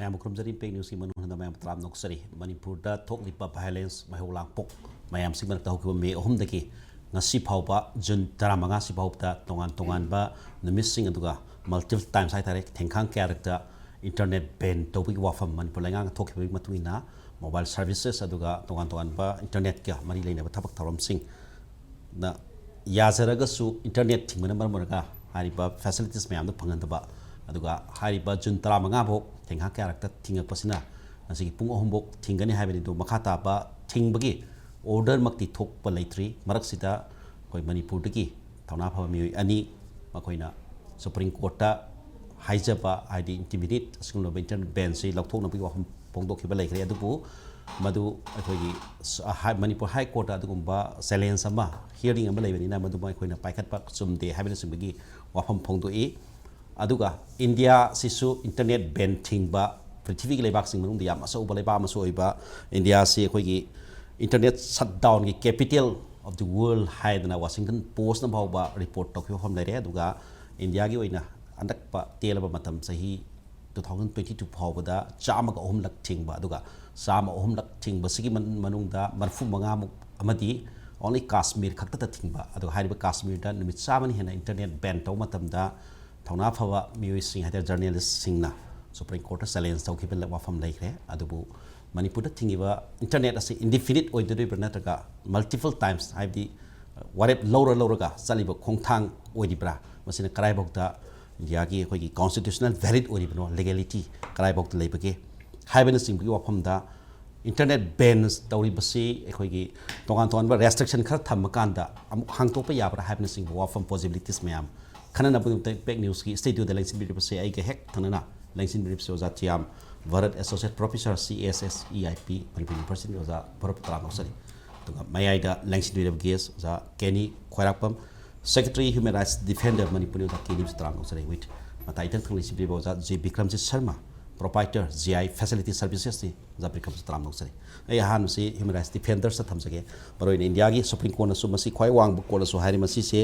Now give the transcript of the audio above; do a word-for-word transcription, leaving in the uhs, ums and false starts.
ꯃꯌꯥꯝꯕꯨ ꯈꯨꯔꯨꯝꯖꯔꯤ꯫ ꯏꯝꯄꯦꯛ ꯅ꯭ꯌꯨꯁꯀꯤ ꯃꯅꯨꯡ ꯍꯟꯅ ꯃꯌꯥꯝꯕꯨ ꯇꯔꯥꯝꯅ ꯑꯣꯛꯆꯔꯤ꯫ ꯃꯅꯤꯄꯨꯔꯗ ꯊꯣꯛꯂꯤꯕ ꯚꯥꯏꯑꯣꯂꯦꯟꯁ, ꯃꯩꯍꯧ ꯂꯥꯡꯄꯣꯛ ꯃꯌꯥꯝꯁꯤ ꯃꯔꯛꯇ ꯍꯧꯈꯤꯕ ꯃꯦ ꯑꯍꯨꯝꯗꯒꯤ ꯉꯁꯤ ꯐꯥꯎꯕ, ꯖꯨꯟ ꯇꯔꯥꯃꯉꯥꯁꯤ ꯐꯥꯎꯕꯗ ꯇꯣꯉꯥꯟ ꯇꯣꯉꯥꯟꯕ ꯅꯨꯃꯤꯠꯁꯤꯡ, ꯑꯗꯨꯒ ꯃꯜꯇꯤꯄꯜ ꯇꯥꯏꯝꯁ ꯍꯥꯏꯇꯥꯔꯦ, ꯊꯦꯡꯈꯥꯡ ꯀꯌꯥꯔꯛꯇ ꯏꯟꯇꯔꯅꯦꯠ ꯕꯦꯟ ꯇꯧꯕꯒꯤ ꯋꯥꯐꯝ ꯃꯅꯤꯄꯨꯔ ꯂꯩꯉꯥꯛꯅ ꯊꯣꯛꯈꯤꯕꯒꯤ ꯃꯇꯨꯡ ꯏꯟꯅ ꯃꯣꯕꯥꯏꯜ ꯁꯔꯚꯤꯁꯦꯁ ꯑꯗꯨꯒ ꯇꯣꯉꯥꯟ ꯇꯣꯉꯥꯟꯕ ꯏꯟꯇꯔꯅꯦꯠꯀ ꯃꯔꯤ ꯂꯩꯅꯕ ꯊꯕꯛ ꯊꯧꯔꯝꯁꯤꯡꯅ ꯌꯥꯖꯔꯒꯁꯨ ꯏꯟꯇꯔꯅꯦꯠ ꯊꯤꯡꯕꯅ ꯃꯔꯝ ꯑꯣꯏꯔꯒ ꯍꯥꯏꯔꯤꯕ ꯐꯦꯁꯤꯂꯤꯇꯤꯁ ꯃꯌꯥꯝꯗꯣ ꯐꯪꯍꯟꯗꯕ, ꯑꯗꯨꯒ ꯍꯥꯏꯔꯤꯕ ꯖꯨꯟ ꯇꯔꯥꯃꯉꯥ ꯐꯥꯎ ꯊꯦꯡꯈꯥꯡ ꯀꯌꯥꯔꯛꯇ ꯊꯤꯡꯉꯛꯄꯁꯤꯅ ꯉꯁꯤꯒꯤ ꯄꯨꯡ ꯑꯍꯨꯝ ꯐꯥꯎ ꯊꯤꯡꯒꯅꯤ ꯍꯥꯏꯕꯅꯤ꯫ ꯑꯗꯨ ꯃꯈꯥ ꯇꯥꯕ ꯊꯤꯡꯕꯒꯤ ꯑꯣꯔꯗꯔꯃꯛꯇꯤ ꯊꯣꯛꯄ ꯂꯩꯇ꯭ꯔꯤ꯫ ꯃꯔꯛꯁꯤꯗ ꯑꯩꯈꯣꯏ ꯃꯅꯤꯄꯨꯔꯗꯒꯤ ꯊꯧꯅꯥ ꯐꯕ ꯃꯤꯑꯣꯏ ꯑꯅꯤ, ꯃꯈꯣꯏꯅ ꯁꯨꯄ꯭ꯔꯤꯝ ꯀꯣꯔꯠꯇ ꯍꯥꯏꯖꯕ, ꯍꯥꯏꯗꯤ ꯏꯟꯇꯤꯃꯤꯗꯦꯠ ꯑꯁꯤꯒꯨꯝꯂꯕ ꯏꯟꯇꯔꯅꯦꯠ ꯕꯦꯟꯁꯤ ꯂꯧꯊꯣꯛꯅꯕꯒꯤ ꯋꯥꯐꯝ ꯐꯣꯡꯗꯣꯛꯈꯤꯕ ꯂꯩꯈ꯭ꯔꯦ꯫ ꯑꯗꯨꯕꯨ ꯃꯗꯨ ꯑꯩꯈꯣꯏꯒꯤ ꯁ-, ꯍꯥꯏ-, ꯃꯅꯤꯄꯨꯔ ꯍꯥꯏ ꯀꯣꯔꯠꯇ ꯑꯗꯨꯒꯨꯝꯕ ꯆꯦꯂꯦꯟꯖ ꯑꯃ, ꯍꯤꯌꯔꯤꯡ ꯑꯃ ꯂꯩꯕꯅꯤꯅ ꯃꯗꯨꯃ ꯑꯩꯈꯣꯏꯅ ꯄꯥꯏꯈꯠꯄ ꯆꯨꯝꯗꯦ ꯍꯥꯏꯕꯅꯆꯤꯡꯕꯒꯤ ꯋꯥꯐꯝ ꯐꯣꯡꯗꯣꯛꯏ꯫ ꯑꯗꯨꯒ ꯏꯟꯗꯤꯌꯥꯁꯤꯁꯨ ꯏꯟꯇꯔꯅꯦꯠ ꯕꯦꯟ ꯊꯤꯡꯕ ꯄ꯭ꯔꯤꯊꯤꯕꯤꯒꯤ ꯂꯩꯕꯥꯛꯁꯤꯡ ꯃꯅꯨꯡꯗ ꯌꯥꯝ ꯑꯆꯧꯕ ꯂꯩꯕꯥꯛ ꯑꯃꯁꯨ ꯑꯣꯏꯕ ꯏꯟꯗꯤꯌꯥꯁꯤ ꯑꯩꯈꯣꯏꯒꯤ internet shutdownꯒꯤ capital of the world ꯍꯥꯏꯗꯅ ꯋꯥꯁꯤꯡꯇꯟ ꯄꯣꯁꯅ ꯐꯥꯎꯕ ꯔꯤꯄꯣꯔꯠ ꯇꯧꯈꯤꯕ ꯋꯥꯐꯝ ꯂꯩꯔꯦ꯫ ꯑꯗꯨꯒ ꯏꯟꯗꯤꯌꯥꯒꯤ ꯑꯣꯏꯅ ꯑꯅꯛꯄ ꯇꯦꯜꯂꯕ ꯃꯇꯝ, ꯆꯍꯤ two thousand twenty two ꯐꯥꯎꯕꯗ ꯆꯥꯝꯃꯒ ꯑꯍꯨꯝꯂꯛ ꯊꯤꯡꯕ, ꯑꯗꯨꯒ ꯆꯥꯝꯃ ꯑꯍꯨꯝꯂꯛ ꯊꯤꯡꯕꯁꯤꯒꯤ ꯃꯅꯨꯡꯗ ꯃꯔꯤꯐꯨ ꯃꯉꯥꯃꯨꯛ ꯑꯃꯗꯤ only ꯀꯥꯁꯃꯤꯔ ꯈꯛꯇꯗ ꯊꯤꯡꯕ꯫ ꯑꯗꯨꯒ ꯍꯥꯏꯔꯤꯕ ꯀꯥꯁꯃꯤꯔꯗ ꯅꯨꯃꯤꯠ ꯆꯥꯝꯃꯅ ꯍꯦꯟꯅ internet ban ꯇꯧꯕ ꯃꯇꯝꯗ ꯊꯧꯅꯥ ꯐꯕ ꯃꯤꯑꯣꯏꯁꯤꯡ ꯍꯥꯏꯇꯥꯔꯦ, ꯖꯔꯅꯦꯂꯤꯁꯁꯤꯡꯅ ꯁꯨꯄ꯭ꯔꯤꯝ ꯀꯣꯔꯠꯇ ꯆꯦꯂꯦꯟꯖ ꯇꯧꯈꯤꯕ ꯋꯥꯐꯝ ꯂꯩꯈ꯭ꯔꯦ꯫ ꯑꯗꯨꯕꯨ ꯃꯅꯤꯄꯨꯔꯗ ꯊꯤꯡꯉꯤꯕ internet ꯑꯁꯤ indefinite ꯑꯣꯏꯗꯣꯔꯤꯕ꯭ꯔꯥ, ꯅꯠꯇ꯭ꯔꯒ multiple times, ꯍꯥꯏꯕꯗꯤ ꯋꯥꯔꯦꯞ ꯂꯧꯔ ꯂꯧꯔꯒ ꯆꯠꯂꯤꯕ ꯈꯣꯡꯊꯥꯡ ꯑꯣꯏꯔꯤꯕ꯭ꯔꯥ, ꯃꯁꯤꯅ ꯀꯗꯥꯏꯐꯥꯎꯗ ꯏꯟꯗꯤꯌꯥꯒꯤ ꯑꯩꯈꯣꯏꯒꯤ constitutional valid ꯑꯣꯏꯔꯤꯕꯅꯣ, legality ꯀꯗꯥꯏꯐꯥꯎꯗ ꯂꯩꯕꯒꯦ ꯍꯥꯏꯕꯅꯆꯤꯡꯕꯒꯤ ꯋꯥꯐꯝꯗ, internet ban ꯇꯧꯔꯤꯕꯁꯤ ꯑꯩꯈꯣꯏꯒꯤ ꯇꯣꯉꯥꯟ ꯇꯣꯉꯥꯟꯕ restriction ꯈꯔ ꯊꯝꯃꯀꯥꯟꯗ ꯑꯃꯨꯛ ꯍꯥꯡꯇꯣꯛꯄ ꯌꯥꯕ꯭ꯔꯥ ꯍꯥꯏꯕꯅꯆꯤꯡꯕ ꯋꯥꯐꯝ, possibilities ꯃꯌꯥꯝ ꯈꯟꯅꯅꯕꯒꯤꯗꯃꯛꯇ ꯏꯝꯄꯦꯛ ꯅ꯭ꯌꯨꯁꯀꯤ ꯁ꯭ꯇꯨꯗꯤꯑꯣꯗ ꯂꯦꯡꯁꯤꯟꯕꯤꯔꯤꯕꯁꯦ ꯑꯩꯒ ꯍꯦꯛ ꯊꯪꯅꯅ ꯂꯦꯡꯁꯤꯟꯕꯤꯔꯤꯕꯁꯦ ꯑꯣꯖꯥ Thiyam Bharat, Associate Professor, C S S E I P, Manipur university, ꯑꯣꯖꯥ ꯚꯥꯔꯠ ꯇꯔꯥꯝꯅ ꯑꯣꯛꯆꯔꯤ꯫ ꯑꯗꯨꯒ ꯃꯌꯥꯏꯗ ꯂꯦꯡꯁꯤꯟꯕꯤꯔꯕ guest ꯑꯣꯖꯥ ꯀꯦꯅꯤ ꯈ꯭ꯋꯥꯏꯔꯥꯛꯄꯝ, Secretary Human Rights Defender Manipur, ꯑꯣꯖꯥ ꯀꯦꯅꯤꯁꯨ ꯇꯔꯥꯝꯅ ꯑꯣꯛꯆꯔꯤ꯫ With ꯃꯇꯥꯏ ꯏꯊꯪ ꯊꯪꯅ ꯂꯦꯡꯁꯤꯟꯕꯤꯔꯤꯕ ꯑꯣꯖꯥ J Bikramjit Sharma, Proprietor, G I Facility Servicesꯅꯤ꯫ ꯑꯣꯖꯥ ꯕꯤꯀ꯭ꯔꯝꯁꯨ ꯇꯔꯥꯝꯅ ꯑꯣꯛꯆꯔꯤ꯫ ꯑꯩ ꯑꯍꯥꯟꯕꯁꯤ Human Rights Defendersꯇ ꯊꯝꯖꯒꯦ꯫ ꯃꯔꯨꯑꯣꯏꯅ ꯏꯟꯗꯤꯌꯥꯒꯤ ꯁꯨꯄ꯭ꯔꯤꯝ ꯀꯣꯔꯠꯅꯁꯨ ꯃꯁꯤ ꯈ꯭ꯋꯥꯏ ꯋꯥꯡꯕ ꯀꯣꯔꯠꯅꯁꯨ ꯍꯥꯏꯔꯤ, ꯃꯁꯤꯁꯦ